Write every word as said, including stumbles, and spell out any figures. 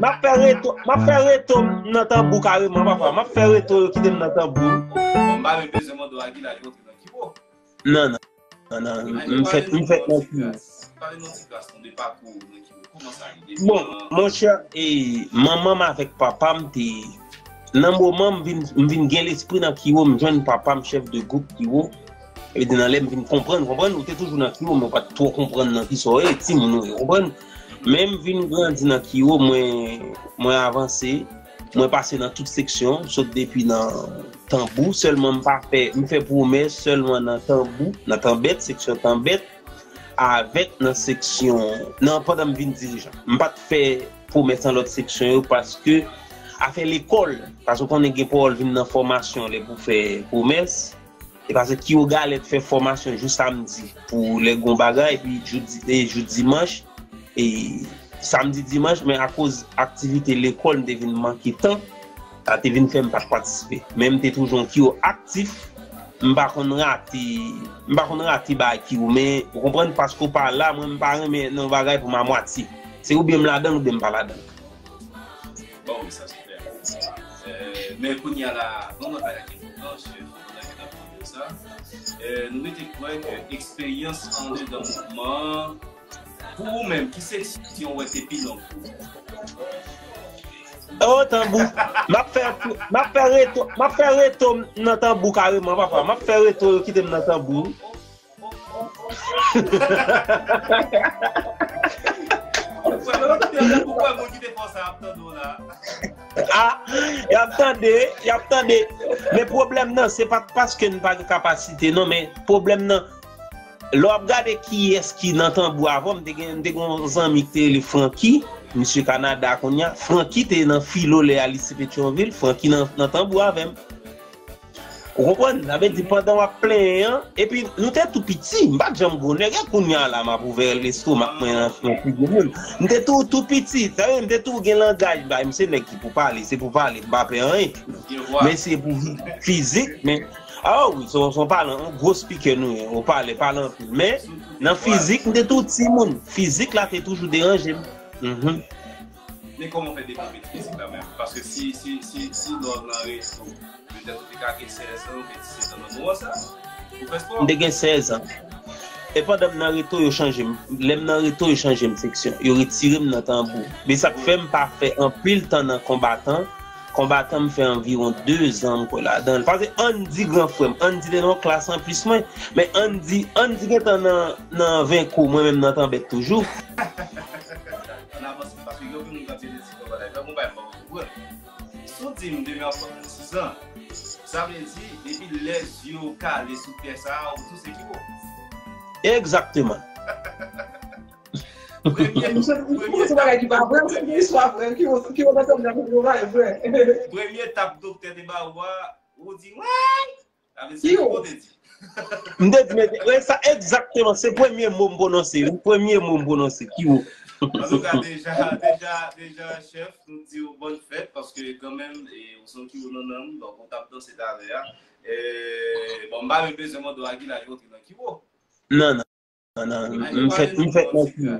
M ap fè reto, m ap fè reto m nan tanbou kareman, papa. M ap fè reto yo kite m nan tanbou. Bon, m pa menm bezwen mande w a ki laj ou antre nan kiwo. Non, non, non, non. M fèt, m fèt nan kiwo. Pale nou ti kras, pale nou ti kras non, de pakou ou nan kiwo. Kòman sa ye? Bon, monchè, e, manman m avèk papa m te, nan moman m vin, m vin gen lespri nan kiwo, m jwenn papa m chèf de gwoup kiwo. Epi nan lè m vin konprann, konprann, ou te toujou nan kiwo, men ou pa t twò konprann nan kisa w ye, timoun ou ye, konprann? Men m vin grandi nan kiwo, mwen, mwen avanse, mwen pase nan tout seksyon, sot depi nan tanbou, sèlman m pa fè, m fè pwomès sèlman nan tanbou, nan tanbèt, seksyon tanbèt, avèk nan seksyon, nan pandan m vin dirijan. M pa t fè pwomès nan lòt seksyon yo paske afè lekòl, paske w konnen gen pawòl vin nan fòmasyon lè pou fè pwomès. E paske Kiwo Galèt fè fòmasyon jou samdi pou lè gon bagay, epi jou, di- e jou dimanch, e samdi dimanch, men akoz aktivite lekòl, m te vin manke tan, sa te vin fè m pa t patisipe. Men m te toujou yon Kiwo aktif, m pa konn rate, m pa konn rate bagay Kiwo, men ou konprann, paske w pa la, mwen m pa renmen nan yon bagay pou m amwatye. Se oubyen m ladan l, oubyen m pa ladan l. Bon, wi, sa se klè. Euh, men kounye a la, yon lòt bagay ki enpòtan, chèf, pandan ke n ap pale de sa, euh, nou rete kwè ke eksperyans andedan mouvman an, pou ou menm, ki seksyon w wè te pi long pou ou? Oh, tanbou. M ap fè, m ap fè reto, m ap fè reto m nan tanbou kareman, papa. M ap fè reto yo kite m nan tanbou. Ou kwè, ou kwè moun ki te fè w sa ap tande w la? Ah, y ap tande, y ap tande. Men pwoblèm nan, se pa t paske n pa gen kapasite, non, men pwoblèm nan, lè w ap gade kiyès ki nan tanbou avè w, m te gen, m te gen yon zanmi ki te rele Francky, misye Kanada kounye a. Francky te nan filo lè a lise Petyonvil, Francky nan, nan tanbou avè m. Ou konprann? Sa vle di, pandan w ap plenyen an, epi nou te tou piti, m pa t janm gwo nèg, e kounye a la, m ap ouvè lestomak mwen an, an pi gwo moun. M te tou, tou piti, sa vle di, m te tou gen langaj, bay, m se nèg ki pou pale, se pou pale, m pa pè anyen. Men se pou vi- fizik, men, ah wi, se yon, se yon pale, yon gwo speaker nou ye, ou pale, pale anpil. Men, nan fizik, m te tou timoun, fizik la te toujou deranje m. Mhm. Men kòman w fè devlope ti fizik la menm? Paske si, si, si, si lè w nan rezo, petèt ou te ka gen sèz an, oubyen disèt an nan moman sa. Ou fè spò? M te gen sèz an. E pandan m nan reto, yo chanje m. Lè m nan reto, yo chanje m seksyon. Yo retire m nan tanbou. Men sa k fè m pa fè anpil tan nan konbatan. Konbatan, m fè anviwon de zan, m kwè, ladan l. Paske Andy, gran frè m, Andy te nan yon klas anplis mwen. Men Andy, Andy gentan nan, nan venko, mwen menm nan tanbèt toujou. Ann avanse, paske gen anpil moun k ap vin isi nan bagay la, bon, bagay m pa konprann. Si w di m demen an fòk nan sis an, sa vle di, depi lè zye w kale sou tè sa a, ou tou se Kiwo. Egzakteman. Premye, premye, se bagay ki pa vrè, se yon istwa vrè, ki, ki, ki, premye tap doktè te ba ou a, ou di, "Wè!" Sa vle di, Kiwo te di. M te di, men, wè, sa egzakteman, se premye mo m pwononse, wi, premye mo m pwononse, Kiwo. Antouka, deja, deja, deja, chèf, nou di w bòn fèt, paske kanmenm, e, ou se yon Kiwo nan nanm, donk, ou t ap danse talè a. E, bon, m pa menm bezwen mande w a ki laj ou antre nan Kiwo. Non, non. Non, non, m fèt, m fèt nan Kiwo.